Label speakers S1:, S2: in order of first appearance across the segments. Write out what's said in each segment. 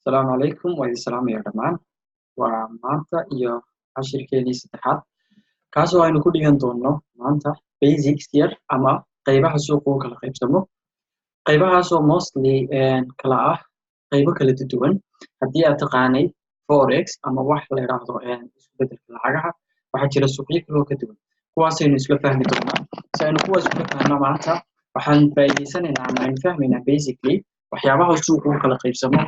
S1: Asalaamu calaykum, waa idin salaamaya dhammaan. Waa maanta iyo cashirkeenii saddexaad, kaasoo aynu ku dhigan doonno maanta basics yar ama qaybaha suuqa u kala qaybsamo, qaybahaasoo mostly kala ah qaybo kala duwan. Haddii aad taqaanay forex ama wax la yidhaahdo isku beddelka lacagaha, waxaa jira suuqyo kaloo ka duwan. Kuwaasaynu isla fahmi doonaa. Si aynu kuwaas isla fahno, maanta waxaan faa'iidaysanaynaa ama aynu fahmaynaa basically waxyaabaha suuqa u kala qaybsamo,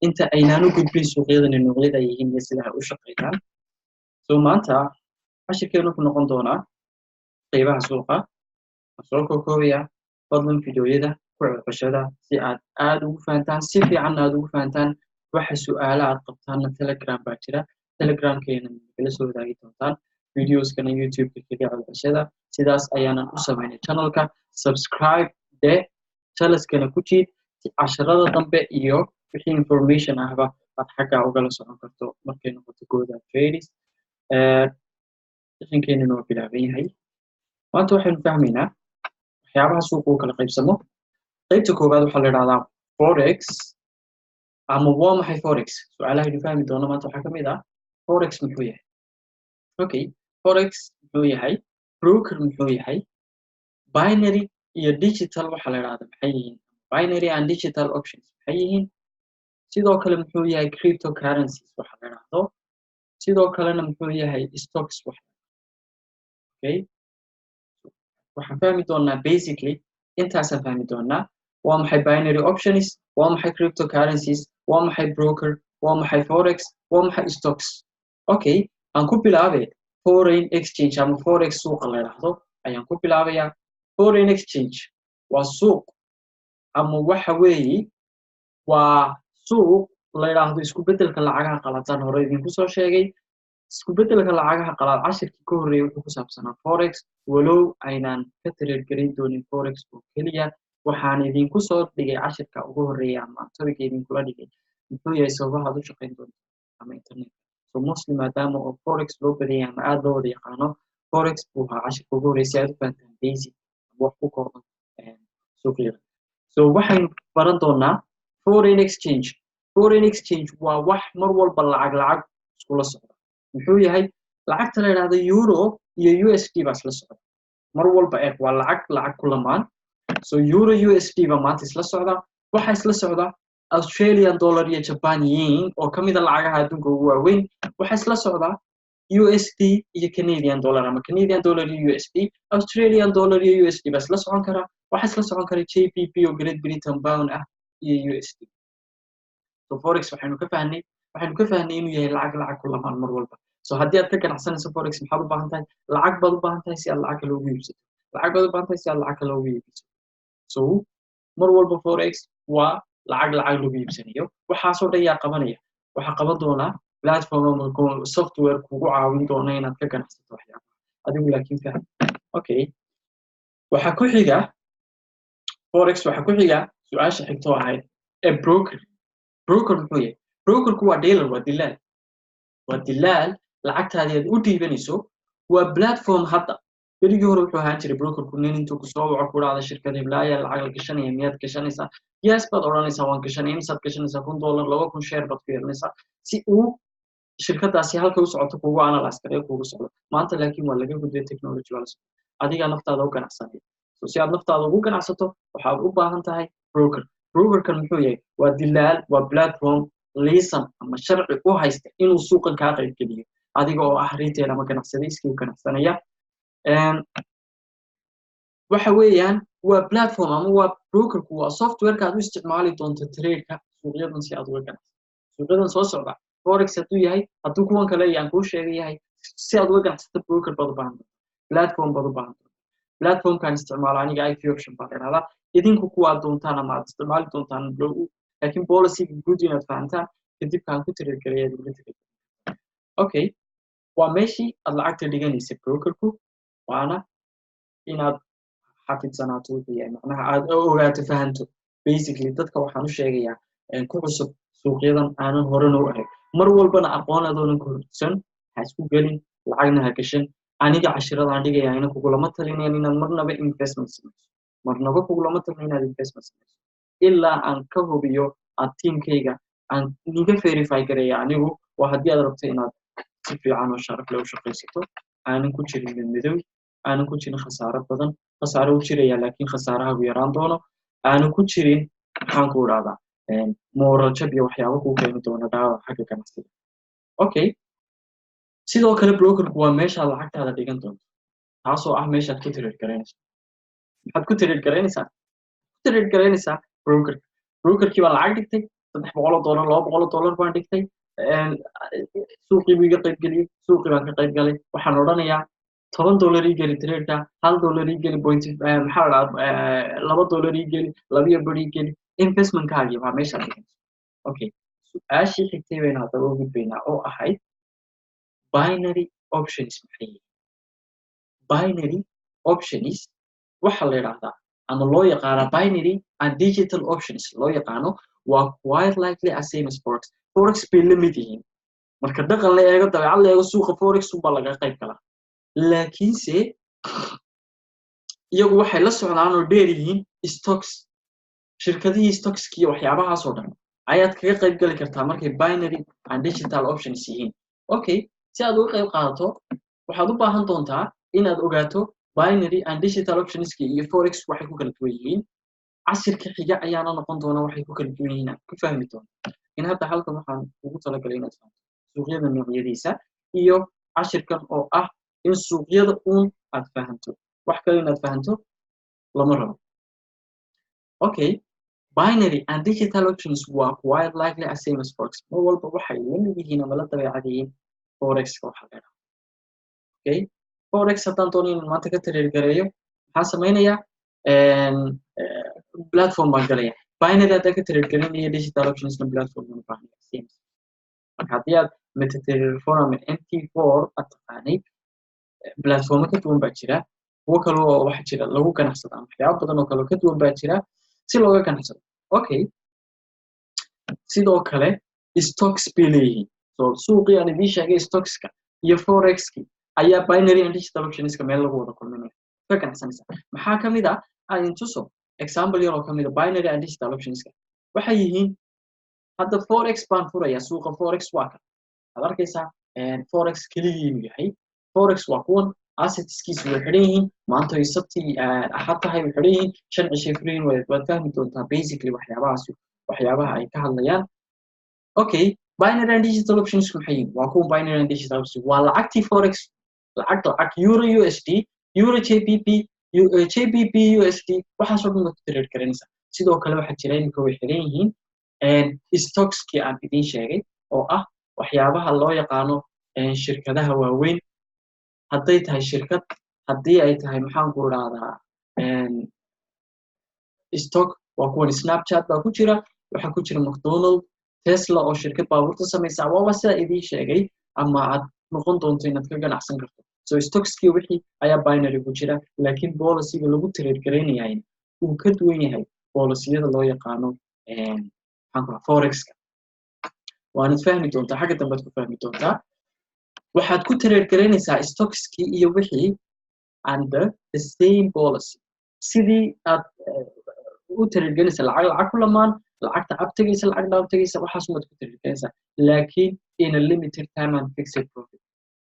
S1: inta aynaan u gudbin suuqyadani noocyada ay yihiin iyo sida ay u shaqeeyaan. So maanta cashirkeenu wuxuu noqon doonaa qaybaha suuqa. Waan soo koobaya. Fadlan fideoyada ku celceshada si aad aad ugu fahantaan, si fiicanna aad ugu fahantaan. Waxa su'aala aad qabtaanna Telegram baa jira, Telegramkeena nagala soo wadaagi doontaan. Videoskana YouTube-ka kaga celceshada. Sidaas ayaanan u samaynay channelka. Subscribe de, jaraskana ku jiid, si casharada dambe iyo wixii information ahba aad xaggaa ugala socon karto. Markay noqoto Gooda Traders, sessionkeenuna waa bilaaban yahay. Maanta waxaynu fahmaynaa waxyaabaha suuqa u kala qaybsamo. Qaybta koowaad waxaa la idhahdaa forex. Ama waa maxay forex? Su-aalahaynu fahmi doono maanta waxaa ka mid ah: forex muxuu yahay? Okay, forex muxuu yahay? Broker muxuu yahay? Binary iyo digital waxaa la idhahdaa maxay yihiin? Binary and digital options maxay yihiin? Sidoo kale muxuu yahay cryptocurrencies waxa la idhaahdo? Sidoo kalena muxuu yahay stocks wax? Okay, waxaan fahmi doonaa basically intaasaan fahmi doonaa: waa maxay binary options, waa maxay cryptocurrencies, waa maxay broker, waa maxay forex, waa maxay stocks? Okay, aan ku bilaabe foreign exchange ama forex suuqa la idhaahdo ayaan ku bilaabayaa. Foreign exchange waa suuq ama waxa weeyi waa suuq la yidhaahdo isku beddelka lacagaha qalaadaan. Hore idinku soo sheegay isku beddelka lacagaha qalaad. Cashirkii ka horreeyay wuxuu ku saabsanaa forex, walow aynaan ka trade garin doonin forex oo keliya. Waxaan idinku soo dhigay cashirka ugu horreeya ama topic idinkula dhigay muxuu yahay sababaha aad u shaqayn doonto ama internet. So mostly, maadaama oo forex loo badanyay ama aad loo wada yaqaano, forex buu ahaa cashirka ugu horreeyay, si aad u fahantaan basic ama wax ku kooban suuqyada. So waxaynu baran doonaa foreign exchange. Foreign exchange waa wax mar walba lacag lacag iskula socda. Muxuu yahay? Lacagta la yidhahdo euro iyo USD baa isla socda mar walba. Eeg, waa lacag lacag ku lamaan. So euro USD baa maanta isla socda. Waxaa isla socda Australian dollar iyo Japan yen oo ka mida lacagaha adduunka ugu waaweyn. Waxaa isla socda USD iyo Canadian dollar ama Canadian dollar iyo USD. Australian dollar iyo USD baa isla socon kara. Waxaa isla socon kara GBP oo Great Britain pound ah iyo USD. So forex waxaynu ka fahnay inuu yahay lacag lacag ku lamaan mar walba. So haddii aad ka ganacsanayso forex, maxaad u baahan tahay? Lacag baad u baahan tahay si aad lacag kale ugu iibsato. Lacag baad u baahan tahay si aad lacag kale ugu iibiso. So mar walba forex waa lacag lacag lagu iibsanayo. Waxaasoo dhan yaa qabanaya? Waxaa qaban doonaa platform ama software kugu caawin doona inaad ka ganacsato waxyaabaha adigu laakiin fahm. Okay, waxaa ku xiga forex. Waxaa ku xiga su-aasha xigtoo ahayd ee broker. Broker muxuu yahay? Brokerku waa dealer, waa dilaal, waa dilaal lacagtaadii aad u dhiibanayso. Waa platform. Hadda, berigii hore wuxuu ahaan jiray brokerku nin intuu kusoo waco ku dhahda: "Shirkad heblaaya lacag la gashanaya, miyaad gashanaysaa?" "Yes," baad odhanaysaa, "waan gashanaya." "Imisaad gashanaysaa?" "$1000, 2000 share baad ku yeelanaysaa," si uu shirkadaasi halka u socoto kugu analyze gareeyo, kugu socdo. Maanta laakiin waa laga gudbay, technology waa la socdo, adigaa naftaada u ganacsanaya. So si aad naftaada ugu ganacsato, waxaad u baahan tahay broker. Brokerkan muxuu yahay? Waa dilaal, waa platform license ama sharci u haysta inuu suuqan kaa qaybgeliyo, adiga oo ah retail ama ganacsade iskii u ganacsanaya. Waxa weeyaan waa platform ama waa brokerku waa softwareka aad u isticmaali doonto tradeka suuqyadan si aad uga ganacsato, suuqyadan soo socda, forex hadduu yahay, hadduu kuwan kale yaan kuu sheegay yahay. Si aad uga ganacsato, broker baad u baahan doonta, platform baad u baahan doonta. Platformkan isticmaalo aniga IQ Option baa la idhahdaa. Idinku kuwaad doontaan ama aad isticmaali doontaan, laakiin policyga guud inaad fahantaan, kadib kaan ku trade gareeyaad ugula trade. Okay, waa meeshii aad lacagta dhiganaysa brokerku, waana inaad xafidsanaato wuxuu yahay, macnaha aad ogaato, fahanto. Basically, dadka waxaan u sheegayaa ku cusub suuqyadan aanan horena u arag, mar walbana aqoon adoonan korsan ha isku gelin, lacagna ha gashan. Aniga cashiradaan dhigaya ina kugulama talinayan inaad marnaba investment samayso, marnaba kugulama talin inaad investment samayso ilaa aan ka hubiyo aad teamkayga Aan niga verify gareeya anigu waa haddii aad rabto inaad si fiican oo sharaf leh u shaqaysato, aanan ku jirin midmidow, aanan ku jirin khasaaro badan. Khasaaro u jiraya, laakiin khasaarahagu yaraan doono, aanan ku jirin, maxaan ku idhahdaa, moral jab iyo waxyaabo kuu keeni doona dhaawac xagga ganacsiga. Okay, sidoo kale brokerku waa meeshaad lacagtaada dhigan doonto, taasoo ah meeshaad ku trade garaynayso. Maxaad ku trade garaynaysaa? Ku trade garaynaysaa brokerka. Brokerkii baan lacag dhigtay, $300, $200 baan dhigtay. Suuqii buu iga qayb geliyey, suuqii baan ka qayb galay. Waxaan odhanayaa $10 ii geli tradeka, $1 ii geli, point maxaa la dhahaa, $2 ii geli, labiyo bar ii geli. Investmentkaagii baa meeshaad dhiganayso. Okay, su-aashii xigtay baynu haddaba u gudbaynaa oo ahayd binary options maxay yihiin? Binary options waxa la yidhaahdaa ama loo yaqaana binary and digital options loo yaqaano waa quite likely as same as forex. Forex bay la mid yihiin marka dhaqan la eego, dabeecad la eego. Suuqa forex unbaa laga qayb galaa, laakiinse iyagu waxay la socdaan oo dheer yihiin stocks, shirkadihii stockski iyo waxyaabahaas oo dhan ayaad kaga qayb gali kartaa markay binary and digital options yihiin. Okay, si aad uga qayb qaadato waxaad u baahan doontaa inaad ogaato binary and digital optionski iyo forex waxay ku kala duwan yihiin. Cashirka xiga ayaana noqon doona waxay ku kala duwan yihiin aad ku fahmi doonto. In hadda halkan waxaan ugu talagalay inaad fahamto suuqyada noocyadiisa iyo cashirkan oo ah in suuqyada uun aad fahanto, wax kale inaad fahanto lama rabo. Okay, binary and digital options waa quite likely as same as forex. Mar walba waxay la mid yihiin ama la dabeecad yihiin forexka waxa la yidhaahdo. Okay, forex haddaan doono inaan maanta ka trade gareeyo, maxaan samaynayaa? Platform baan galaya. Binary haddaan ka trade gareynaya digital optionsna, platform baan u baahanaya same. Marka haddii aad MetaTrader 4 ama MT4 aad taqaanay, platformo ka duwan baa jira, kuwo kale oo waxa jira lagu ganacsado ama waxyaabo badan oo kale oo ka duwan baa jira si looga ganacsado. Okay, sidoo kale stocks bay leeyihiin. So suuqii aan idiin sheegay, stockska iyo forexki, ayaa binary and digital optionska meel lagu wada kulminaya ka ganacsanaysa. Maxaa ka mid ah? Aan intuso example yar oo ka mid ah binary and digital optionska waxay yihiin. Hadda forex baan furaya. Suuqa forex waa kan waxaad arkaysaa, forex keligii inuu yahay. Forex waa kuwan, assetskiisu way xidhan yihiin. Maanta ay Sabti, Axad tahay, way xidhan yihiin, 5 cishay furan yihiin. Waad fahmi doontaa basically waxyaabahaas, waxyaabaha ay ka hadlayaan. Okay, binary and digital options maxay yihiin? Waa kuwan binary and digital options. Waa lacagtii forex, lacag lacag euro USD, euro GBP, GBP USD, waxaasoo dhan waad ku trade garanaysaa. Sidoo kale waxaa jira, imika way xidhan yihiin, stockskii aan idiin sheegay oo ah waxyaabaha loo yaqaano shirkadaha waaweyn. Hadday tahay shirkad, haddii ay tahay, maxaan ku idhahdaa, stock, waa kuwan. Snapchat baa ku jira, waxaa ku jira McDonald, Tesla oo shirkad baabuurta samaysa. Waaba sidaa idiin sheegay ama aad noqon doonto inaad ka ganacsan karto. So stockskii wixii ayaa binary ku jira, laakiin policyga lagu trade garaynayayna uu ka duwan yahay policyyada loo yaqaano, maxaan ku dhahaa, forexka. Waanad fahmi doontaa, xagga dambead ku fahmi doontaa. Waxaad ku trade garaynaysaa stockskii iyo wixii under the same policy sidii aad u trade garinaysa lacag lacag ku lamaan, lacagta up tegaysa, lacag down tegaysa, waxaas umaad ku trade garinaysaa, laakiin in a limited time and fixed profit.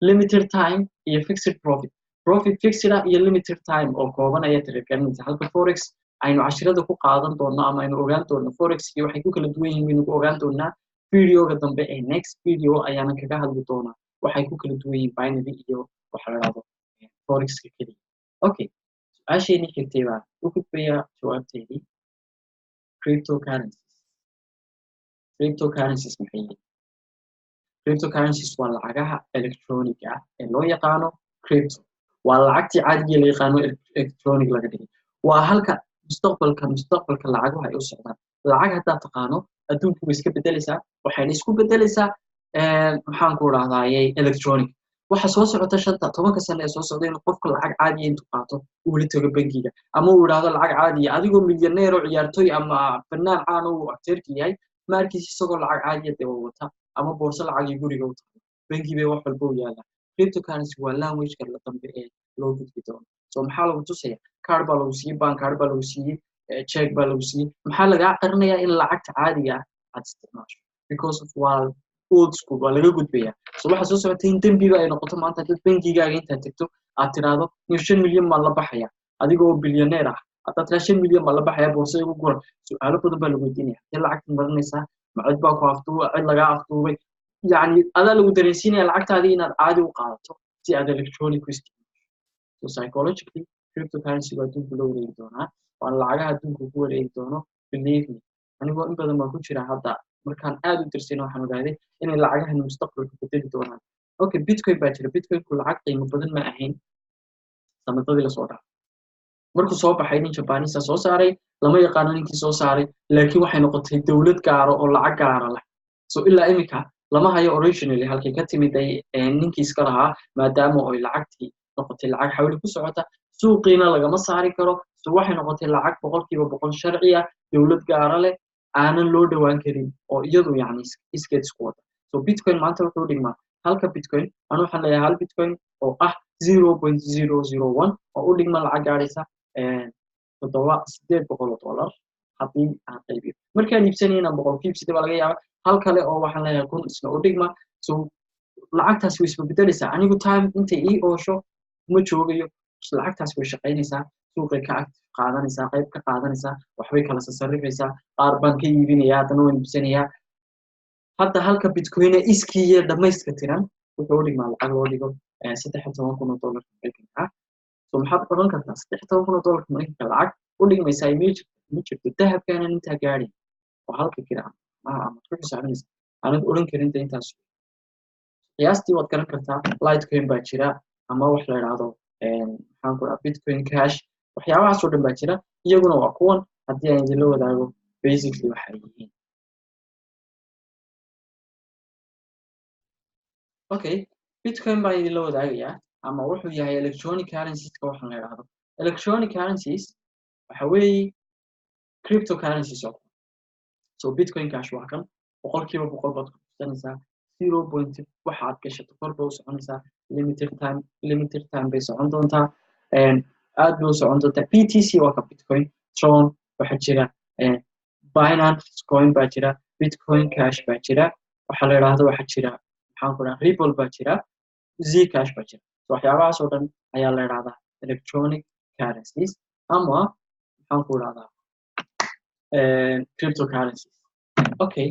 S1: Limited time iyo fixed profit, profit fixed ah iyo limited time oo kooban ayaa trade garinaysa, halka forex aynu cashirada ku qaadan doonno ama aynu ogaan doonno forex iyo waxay ku kala duwan yihiin. Waynu ku ogaan doonaa videoga dambe ee next video ayaanan kaga hadli doonaa waxay ku kala duwan yihiin binary iyo waxa la dhahdo forexka keliya. Okay, su-aasheenii xigtay baan u gudbayaa jawaabteedii. Cryptocurrencies. Cryptocurrencies maxay yihiin? Cryptocurrencies waa lacagaha electronic ah ee loo yaqaano crypto. Waa lacagtii caadigii la yaqaano electronic laga dhigay. Waa halka mustaqbalka lacaguhu ay u socdaan. Lacag haddaad taqaano, adduunku way iska bedelaysaa, waxayna isku bedelaysaa, maxaan ku idhahdaaye, electronic. Waxa soo socota 5-ta 10-ka sano ee soo socda in qofka lacag caadiya intuu qaato uu la tago bangiga ama uu idhaahdo lacag caadiya, adigoo milyaneer oo ciyaartoy ama fanaan caan oo uu acteerka yahay, ma arkaysa isagoo lacag caadiya dee wata ama boorso lacagii guriga u tago. Bangi bay wax walba u yaalaa. Cryptocurrency waa languageka la dambe ee loo gudbi doono. So maxaa lagu tusaya? Card baa lagu siiyey, bank card baa lagu siiyey, check baa lagu siiyey. Maxaa lagaa qarinayaa? In lacagta caadiga ah aad isticmaasho. Because of waa old school, waa laga gudbaya. So waxaa soo socotay in dembiba ay noqoto maanta dad bangigaaga intaad tegto aad tiraahdo, "Niyo, 5 milyan baan la baxaya," adigoo bilyaneer ah haddaad tiraa, "5 milyan baan la baxaya, boorsa igu gura," su-aalo badan baa lagu weydiinaya. Hadee lacagta marinaysaa? Ma cid baa ku afduubay? Cid lagaa afduubay? Yacni adaa lagu dareensiinaya lacagtaadii inaad caadi u qaadato si aad electronic u isticmaasho. So psychologically cryptocurrency waa adduunku la wareegi doonaa, waana lacagaha adduunku ku wareegi doono. Believe me, anigoo in badan baan ku jira hadda, markaan aad u dirsayna waxaan ogaaday inay lacagahan mustaqbalka bedeli doonaan. Okay, Bitcoin baa jira. Bitcoinku lacag qiimo badan ma ahayn sanadadii lasoo dhaafay. Markuu soo baxay, nin Jabanisa soo saaray, lama yaqaano ninkii soo saaray, laakiin waxay noqotay dowlad gaara oo lacag gaara leh. So ilaa imika lama hayo originally halkay ka timid ay ninkii iska lahaa, maadaama oy lacagtii noqotay lacag xawli ku socota, suuqiina lagama saari karo. So waxay noqotay lacag 100% sharci ah, dowlad gaara leh, aanan loo dhowaan karin oo iyadu yacni iskeed isku wada. So Bitcoin maanta wuxuu dhigmaa halka Bitcoin, anu waxaan leeyahay hal Bitcoin oo ah 0.001 oo u dhigma lacag gaadhaysa $7,800 haddii aan qaybiyo. Markaan iibsanaya inaan 100 ku iibsaday baa laga yaaba. Hal kale oo waxaan leeyahay 1000 isna u dhigma. So lacagtaasi way isbebedelaysaa. Anigu time intay ii oosho ma joogayo. Lacagtaasi way shaqaynaysaa, suuqay ka active qaadanaysaa, qayb ka qaadanaysaa, waxbay kala sasarifaysaa. Qaar baan ka iibinayaa, haddana waan iibsanayaa. Hadda halka Bitcoin iskiiya dhamayska tiran wuxuu u dhigmaa lacag loo dhigo $13,000 oo dollarka Maraykanka ah. So maxaad odhan kartaa? $13,000 oo dollarka Maraykanka lacag u dhigmaysaa ma jirto. Dahabkaanan intaa gaadhin oo halka gram maaha amaad ku xisaabinaysa aanad odhan karin de intaas qiyaastii waad garan kartaa. Litecoin baa jira ama wax la idhaahdo, maxaan ku dhaha, Bitcoin Cash, waxyaabahaas oo dhan baa jira. Iyaguna waa kuwan haddii aan idinla wadaago basically waxay yihiin. Okay, Bitcoin baan idinla wadaagayaa ama wuxuu yahay electronic currencieska. Waxaan la idhaahdo electronic currencies waxa weeye cryptocurrencies oo kale. So Bitcoin Cash waa kan, 100% baad ku tusanaysaa, zero point waxa aad gashato kor bay u soconaysaa. Limited time, limited time bay socon doontaa, aad bay u socon doontaa. BTC waa ka Bitcoin. Tron waxaa jira, Binance Coin baa jira, Bitcoin Cash baa jira, waxaa la idhaahdo waxaa jira, maxaan ku dhaha, Ripple baa jira, Zcash baa jira. So waxyaabahaas oo dhan ayaa la idhahdaa electronic currencies ama, maxaan ku idhahdaa, cryptocurrencies. Okay,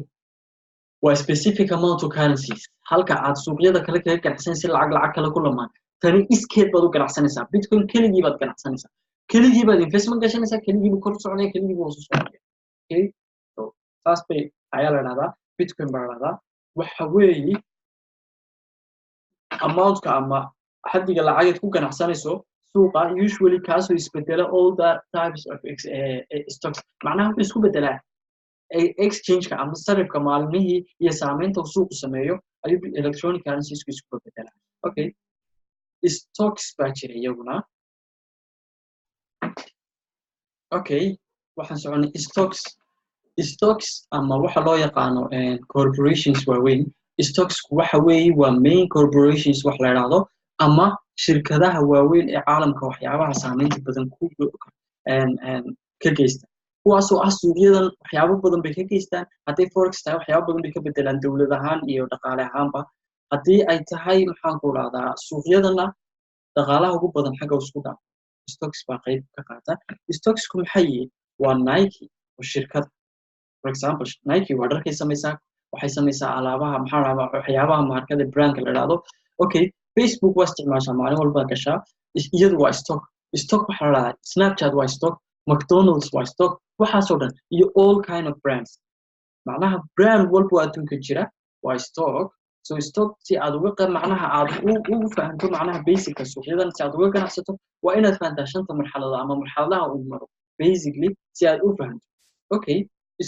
S1: waa specific amount of currencies. Halka aad suuqyada kale kaga ganacsanaysa lacag kale ku lamaan, tani iskeed baad u ganacsanaysaa. Bitcoin keligii baad ganacsanaysaa, keligii baad investment gashanaysaa, keligii buu kor u soconaya, keligii buu hoos u soconaya. Okay, so saas bay ayaa la idhahdaa, Bitcoin baa la idhahdaa. Waxa weeye amountka ama xaddiga lacageed ku ganacsanayso suuqa, usually kaasoo isbedela all the types of stocks. Macnaha wuxuu isku bedelaa exchange-ka ama sarifka maalmihii iyo saameynta uu suuqu sameeyo ayuu electronic currencies isku bedelaa. Okay, stocks baa jira iyaguna. Okay, waxaan soconay stocks. Stocks ama waxa loo yaqaano corporations waaweyn. Stocks waxa weeye waa main corporations wax la idhaahdo ama shirkadaha waaweyn ee caalamka waxyaabaha saameynta badan ku ka geysta, kuwaasoo ah suuqyadan waxyaabo badan bay ka geystaan. Hadday forex tahay, waxyaabo badan bay ka bedelaan dowlad ahaan iyo dhaqaale ahaanba. Haddii ay tahay, maxaan ku dhahdaa, suuqyadana dhaqaalaha ugu badan xagga isku dhaaf, stocks baa qayb ka qaata. Stocksku maxay yihiin? Waa Nike oo shirkad, for example. Nike waa dharkay samaysaa, waxay samaysaa alaabaha, maxaa la dhahdaa, waxyaabaha maarkada brandka la dhahdo. Okay, Facebook waa isticmaashaa, maalin walba gashaa, iyadu waa stock. Stock waxaa la dhahdaa Snapchat waa stock, McDonald's waa stock, waxaasoo dhan iyo all kind of brands. Macnaha brand walba oo adduunka jira waa stock. So stock si aad uga macnaha aad ugu fahanto macnaha basicka suuqyadan, si aad uga ganacsato, waa inaad fahantaa shanta marxaladood ama marxaladaha uu maro basically si aad u fahanto. Okay,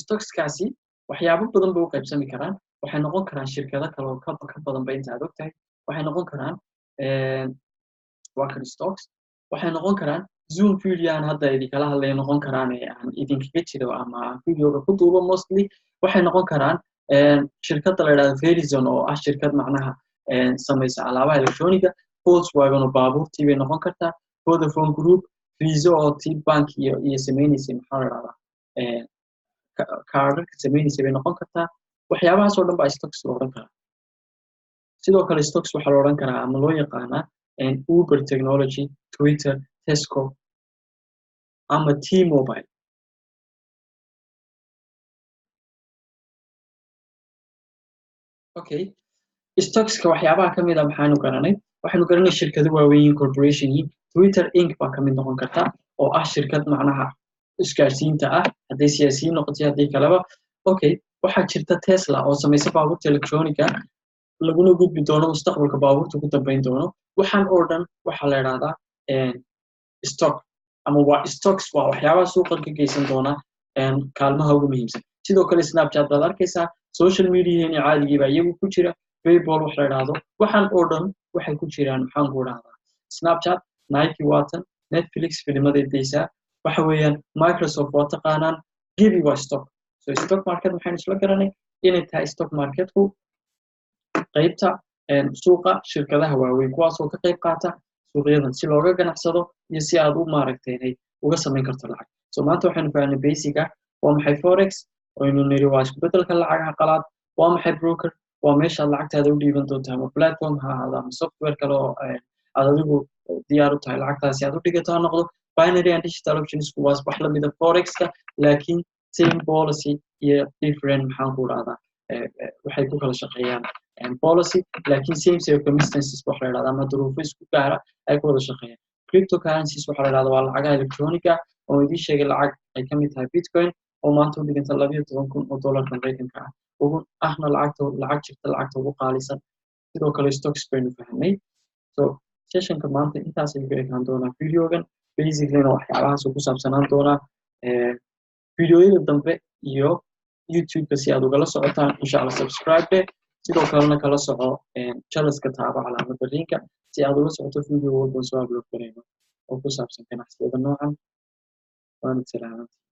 S1: stockskaasi waxyaabo badan bay u qaybsami karaan. Waxay noqon karaan shirkado kale oo ka badan ba inta aad ogtahay. Waxay noqon karaan, waa kan stocks, waxay noqon karaan Zoom video aan hadda idinkala hadlayo noqon karaan ee aan idinkaga jiro ama aan videoga ku duubo mostly. Waxay noqon karaan shirkadda la yidhahdo Verizon oo ah shirkad macnaha samaysa alaabaha electroniga, Volkswagen oo baabuurtii bay noqon kartaa, Vodafone Group, Visa oo tii bank iyo sameynaysay, maxaa la dhahdaa, kaararka sameynaysay bay noqon kartaa. Waxyaabahaas oo dhan baa stocks la odhan karaa. Sidoo kale stocks waxaa la odhan karaa ama loo yaqaanaa Uber Technology, Twitter, Tesco ama T-Mobile. Okay, stockska waxyaabaha ka mid a maxaanu garanay? Waxaanu garanay shirkado waaweyn, corporation yihiin. Twitter Inc baa ka mid noqon karta, oo ah shirkad macnaha isgaarsiinta ah, hadday siyaasiyiin noqotay, haddii kaleba. Okay, waxaa jirta Tesla oo samaysa baabuurta electronica, laguna gudbi doono mustaqbalka baabuurta ku dambayn doono. Waxaan oo dhan waxaa la idhahdaa stock ama waa stocks, waa waxyaabaha suuqa ka geysan doona kaalmaha ugu muhiimsan. Sidoo kale Snapchat baad arkaysaa, social mediaheeni caadigii baa iyagu ku jira, PayPal wax la idhaahdo. Waxaan oo dhan waxay ku jiraan, maxaan ku idhahdaa, Snapchat, Nike waatan, Netflix filimaday daysaa, waxa weeyaan Microsoft waa taqaanaan, gebi waa stock. So stock market maxaynu isla garanay? Inay tahay stock marketku qaybta suuqa shirkadaha waaweyn, kuwaasoo ka qayb qaata suuqyadan si looga ganacsado iyo si aad u maaragtay uga samayn karto lacag. So maanta waxaynu fahnay basic ah waa maxay forex, waynu niri waa isku beddelka lacagaha qalaad. Waa maxay broker? Waa meeshaad lacagtaada u dhiiban doonto, ama platform ha ahaado ama software kale oo aad adigu diyaar u tahay lacagtaasi aad u dhigato ha noqdo. Binary and digital options waa wax la mida forexka, laakiin same policy iyo different, maxaan ku dhahdaa, waxay ku kala shaqeeyaan policy, laakiin same circumstances wax la yidhahdaa ama duruufo isku gaara ay ku wada shaqeeyaan. Cryptocurrencies waxa la yidhahdaa waa lacagaha electronica oo idiin sheegay lacag ay ka mid tahay Bitcoin oo maanta u dhiganta 12,000 oo dollarka Maraykanka ah, ugu ahna lacagta lacag jirta lacagta ugu qaalisan. Sidoo kale stocks baynu fahnay. So sessionka maanta intaas ayuu ka ekaan doonaa videogan, basicallyna waxyaabahaas ku saabsanaan doonaa. Videoyada dambe iyo YouTube-ka si aad ugala socotaan, insha Allah, subscribe dheh. Sidoo kalena kala soco jalaska, taabo calaamadda linka si aad ula socoto video walba soo upload garayno oo ku saabsan ganacsiyada noocan. Waanad salaamantii.